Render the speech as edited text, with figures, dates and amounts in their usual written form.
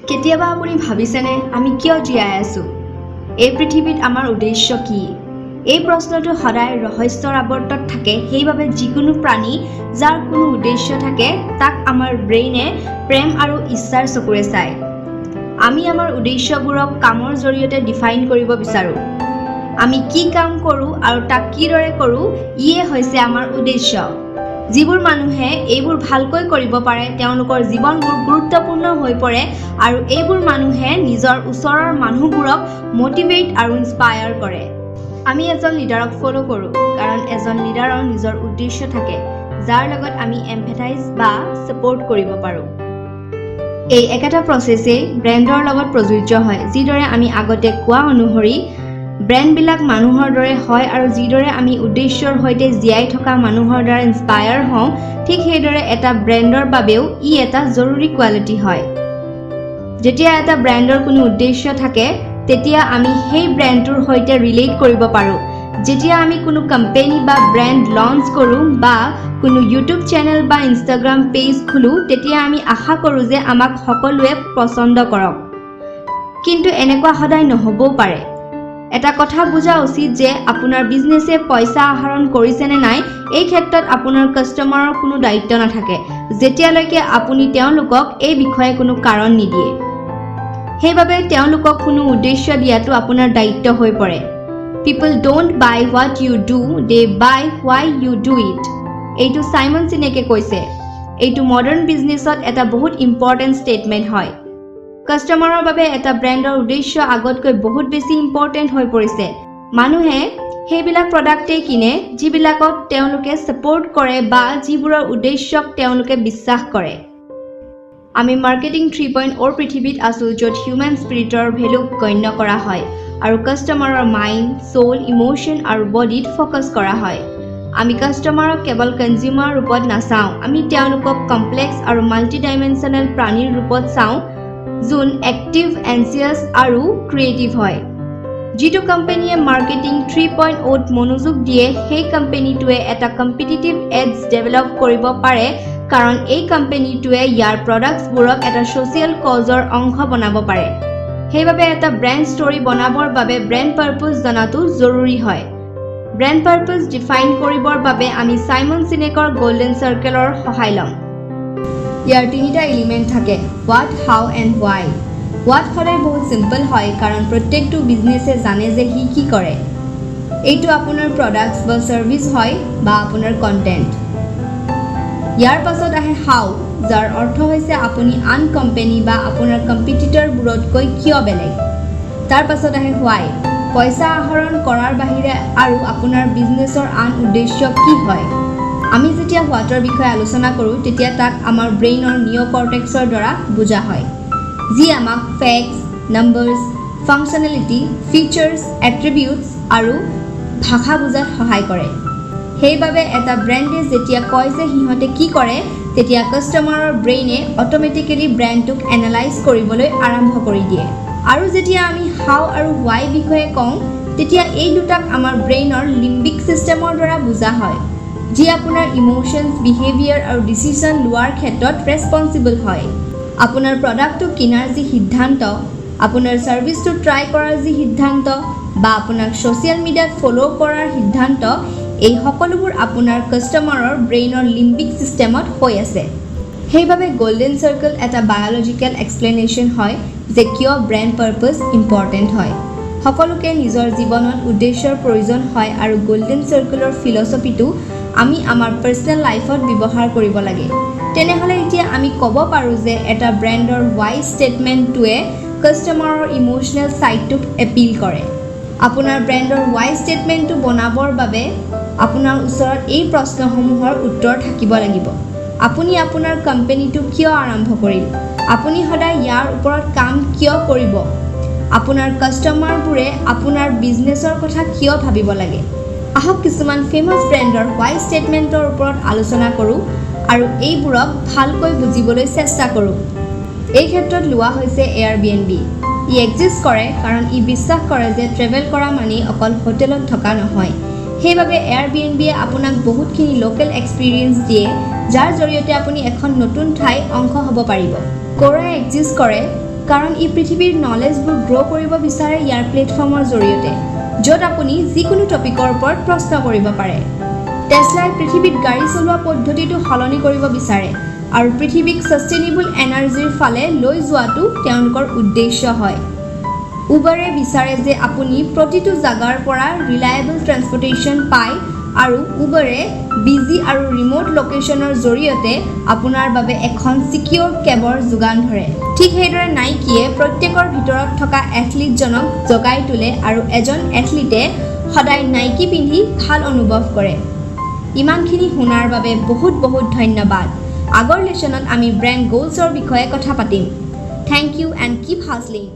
কেতিয়াবা আপুনি ভাবিছেনে, আমি কিয় জীয়াই আছোঁ? এই পৃথিৱীত আমাৰ উদ্দেশ্য কি? এই প্ৰশ্নটো সদায় ৰহস্যৰ আৱৰ্তত থাকে। সেইবাবে যিকোনো প্ৰাণী যাৰ কোনো উদ্দেশ্য থাকে, তাক আমাৰ ব্ৰেইনে প্ৰেম আৰু ইচ্ছাৰ চকুৰে চায়। আমি আমাৰ উদ্দেশ্যবোৰক কামৰ জৰিয়তে ডিফাইন কৰিব বিচাৰোঁ। আমি কি কাম কৰোঁ আৰু তাক কিদৰে কৰোঁ, ইয়ে হৈছে আমাৰ উদ্দেশ্য। যিবোৰ মানুহে এইবোৰ ভালকৈ কৰিব পাৰে, তেওঁলোকৰ জীৱনবোৰ গুৰুত্বপূৰ্ণ হৈ পৰে আৰু এইবোৰ মানুহে নিজৰ ওচৰৰ মানুহবোৰক মটিভেট আৰু ইনস্পায়াৰ কৰে। আমি এজন লিডাৰক ফ'ল' কৰোঁ, কাৰণ এজন লিডাৰৰ নিজৰ উদ্দেশ্য থাকে, যাৰ লগত আমি এম্পেথাইজ বা ছাপৰ্ট কৰিব পাৰোঁ। এই একেটা প্ৰচেছেই ব্ৰেণ্ডৰ লগত প্ৰযোজ্য হয়। যিদৰে আমি আগতে কোৱা অনুসৰি ব্ৰেণ্ডবিলাক মানুহৰ দৰে হয় আৰু যিদৰে আমি উদ্দেশ্যৰ সৈতে জীয়াই থকা মানুহৰ দ্বাৰা ইনস্পায়াৰ হওঁ, ঠিক সেইদৰে এটা ব্ৰেণ্ডৰ বাবেও ই এটা জৰুৰী কোৱালিটি হয়। যেতিয়া এটা ব্ৰেণ্ডৰ কোনো উদ্দেশ্য থাকে, তেতিয়া আমি সেই ব্ৰেণ্ডটোৰ সৈতে ৰিলেট কৰিব পাৰোঁ। যেতিয়া আমি কোনো কোম্পেনী বা ব্ৰেণ্ড লঞ্চ কৰোঁ বা কোনো ইউটিউব চেনেল বা ইনষ্টাগ্ৰাম পেজ খোলোঁ, তেতিয়া আমি আশা কৰোঁ যে আমাক সকলোৱে পচন্দ কৰক। কিন্তু এনেকুৱা সদায় নহ'বও পাৰে। এটা কথা বুজা উচিত যে আপোনাৰ বিজনেছে পইচা আহৰণ কৰিছে নে নাই, এই ক্ষেত্ৰত আপোনাৰ কাষ্টমাৰৰ কোনো দায়িত্ব নাথাকে, যেতিয়ালৈকে আপুনি তেওঁলোকক এই বিষয়ে কোনো কাৰণ নিদিয়ে। সেইবাবে তেওঁলোকক কোনো উদ্দেশ্য দিয়াটো আপোনাৰ দায়িত্ব হৈ পৰে। "People don't buy what you do, they buy why you do it." এইটো চাইমন চিনেকে কৈছে। এইটো মডাৰ্ণ বিজনেছত এটা বহুত ইম্পৰ্টেণ্ট ষ্টেটমেণ্ট হয়। কাষ্টমাৰৰ বাবে এটা ব্ৰেণ্ডৰ উদ্দেশ্য আগতকৈ বহুত বেছি ইম্পৰ্টেণ্ট হৈ পৰিছে। মানুহে সেইবিলাক প্ৰডাক্টেই কিনে, যিবিলাকত তেওঁলোকে ছাপৰ্ট কৰে বা যিবোৰৰ উদ্দেশ্যক তেওঁলোকে বিশ্বাস কৰে। আমি মাৰ্কেটিং 3.0ৰ পৃথিৱীত আছোঁ, য'ত হিউমেন স্পিৰিটৰ ভেলুক গণ্য কৰা হয় আৰু কাষ্টমাৰৰ মাইণ্ড, ছ'ল, ইম'শ্যন আৰু বডিত ফ'কাছ কৰা হয়। আমি কাষ্টমাৰক কেৱল কনজিউমাৰ ৰূপত নাচাওঁ, আমি তেওঁলোকক কমপ্লেক্স আৰু মাল্টি ডাইমেনশ্যনেল প্ৰাণীৰ ৰূপত চাওঁ, যোন এক্টিভ, এনচিয়াছ আৰু ক্ৰিয়েটিভ হয়। যিটো কোম্পানীয়ে মাৰ্কেটিং 3.0ত মনোযোগ দিয়ে, সেই কোম্পানীটোৱে এটা কম্পিটিটিভ এডজ ডেভেলপ কৰিব পাৰে, কাৰণ এই কোম্পানীটোৱে ইয়াৰ প্ৰডাক্টছবোৰক এটা ছ'চিয়েল কজৰ অংশ বনাব পাৰে। সেইবাবে এটা ব্ৰেণ্ড ষ্টৰী বনাবৰ বাবে ব্ৰেণ্ড পাৰ্পজ জনাটো জৰুৰী হয়। ব্ৰেণ্ড পাৰ্পজ ডিফাইন কৰিবৰ বাবে আমি চাইমন চিনেকৰ গল্ডেন চাৰ্কেলৰ সহায় ল'ম। ইয়াৰ তিনিটা এলিমেণ্ট থাকে: what, how and why. What সদায় বহুত চিম্পল হয়, কাৰণ প্ৰত্যেকটো বিজনেছে জানে যে সি কি কৰে। এইটো আপোনাৰ প্ৰডাক্টছ বা ছাৰ্ভিচ হয় বা আপোনাৰ কণ্টেণ্ট। ইয়াৰ পাছত আহে হাউ, যাৰ অৰ্থ হৈছে আপুনি আন কোম্পেনী বা আপোনাৰ কম্পিটিটৰবোৰতকৈ কিয় বেলেগ। তাৰ পাছত আহে হোৱাই, পইচা আহৰণ কৰাৰ বাহিৰে আৰু আপোনাৰ বিজনেছৰ আন উদ্দেশ্য কি হয়। আমি যেতিয়া হোৱাটৰ বিষয়ে আলোচনা কৰোঁ, তেতিয়া তাক আমাৰ ব্ৰেইনৰ নিঅ' কৰ্টেক্সৰ দ্বাৰা বুজা হয়, যি আমাক facts, numbers, functionality, features, attributes আৰু ভাষা বুজাত সহায় কৰে। সেইবাবে এটা ব্ৰেণ্ডে যেতিয়া কয় যে সিহঁতে কি কৰে, তেতিয়া কাষ্টমাৰৰ ব্ৰেইনে অট'মেটিকেলি ব্ৰেণ্ডটোক এনালাইজ কৰিবলৈ আৰম্ভ কৰি দিয়ে। আৰু যেতিয়া আমি হাউ আৰু হোৱাই বিষয়ে কওঁ, তেতিয়া এই দুটাক আমাৰ ব্ৰেইনৰ লিম্বিক ছিষ্টেমৰ দ্বাৰা বুজা হয়, যি আপোনাৰ ইম'শ্যনছ, বিহেভিয়াৰ আৰু ডিচিশ্যন লোৱাৰ ক্ষেত্ৰত ৰেচপনচিবল হয়। আপোনাৰ প্ৰডাক্টটো কিনাৰ যি সিদ্ধান্ত, আপোনাৰ ছাৰ্ভিচটো ট্ৰাই কৰাৰ যি সিদ্ধান্ত বা আপোনাক ছ'চিয়েল মিডিয়াত ফ'ল' কৰাৰ সিদ্ধান্ত, এই সকলোবোৰ আপোনাৰ কাষ্টমাৰৰ ব্ৰেইনৰ লিম্বিক ছিষ্টেমত হৈ আছে। সেইবাবে গল্ডেন চাৰ্কেল এটা বায়'লজিকেল এক্সপ্লেনেশ্যন হয় যে কিয় ব্ৰেণ্ড পাৰ্পজ ইম্পৰ্টেণ্ট হয়। সকলোকে নিজৰ জীৱনত উদ্দেশ্যৰ প্ৰয়োজন হয় আৰু গল্ডেন চাৰ্কেলৰ ফিলচফিটো আমি আমাৰ পাৰ্চনেল লাইফত ব্যৱহাৰ কৰিব লাগে। তেনেহ'লে এতিয়া আমি ক'ব পাৰোঁ যে এটা ব্ৰেণ্ডৰ হোৱাই ষ্টেটমেণ্টটোৱে কাষ্টমাৰৰ ইম'চনেল ছাইডটোক এপিল কৰে। আপোনাৰ ব্ৰেণ্ডৰ হোৱাই ষ্টেটমেণ্টটো বনাবৰ বাবে আপোনাৰ ওচৰত এই প্ৰশ্নসমূহৰ উত্তৰ থাকিব লাগিব। আপুনি আপোনাৰ কোম্পেনীটো কিয় আৰম্ভ কৰিল? আপুনি সদায় ইয়াৰ ওপৰত কাম কিয় কৰিব? আপোনাৰ কাষ্টমাৰবোৰে আপোনাৰ বিজনেছৰ কথা কিয় ভাবিব লাগে? আহক কিছুমান ফেমাছ ব্ৰেণ্ডৰ হোৱাই ষ্টেটমেণ্টৰ ওপৰত আলোচনা কৰোঁ আৰু এইবোৰক ভালকৈ বুজিবলৈ চেষ্টা কৰোঁ। এই ক্ষেত্ৰত লোৱা হৈছে এয়াৰ বি এন বি। ই এক্সিষ্ট কৰে কাৰণ ই বিশ্বাস কৰে যে ট্ৰেভেল কৰা মানেই অকল হোটেলত থকা নহয়। সেইবাবে এয়াৰ বি এন বিয়ে আপোনাক বহুতখিনি লোকেল এক্সপিৰিয়েঞ্চ দিয়ে, যাৰ জৰিয়তে আপুনি এখন নতুন ঠাইৰ অংশ হ'ব পাৰিব। কোৰাই এক্সিষ্ট কৰে কাৰণ ই পৃথিৱীৰ নলেজবোৰ গ্ৰ' কৰিব বিচাৰে ইয়াৰ প্লেটফৰ্মৰ জৰিয়তে, য'ত আপুনি যিকোনো টপিকৰ ওপৰত প্ৰশ্ন কৰিব পাৰে। টেছলাই পৃথিৱীত গাড়ী চলোৱা পদ্ধতিটো সলনি কৰিব বিচাৰে আৰু পৃথিৱীক ছাষ্টেইনেবল এনাৰ্জিৰ ফালে লৈ যোৱাটো তেওঁলোকৰ উদ্দেশ্য হয়। উবাৰে বিচাৰে যে আপুনি প্ৰতিটো জাগাৰ পৰা ৰিলায়েবল ট্ৰেন্সপৰ্টেশ্যন পায় আৰু উবাৰে বিজি আৰু ৰিম'ট লোকেশ্যনৰ জৰিয়তে আপোনাৰ বাবে এখন ছিকিয়ৰ কেবৰ যোগান ধৰে। ঠিক সেইদৰে নাইকিয়ে প্ৰত্যেকৰ ভিতৰত থকা এথলিটজনক জগাই তোলে আৰু এজন এথলিটে সদায় নাইকি পিন্ধি ভাল অনুভৱ কৰে। ইমানখিনি শুনাৰ বাবে বহুত বহুত ধন্যবাদ। আগৰ লেচনত আমি ব্ৰেণ্ড গ'লছৰ বিষয়ে কথা পাতিম। Thank you and keep hustling.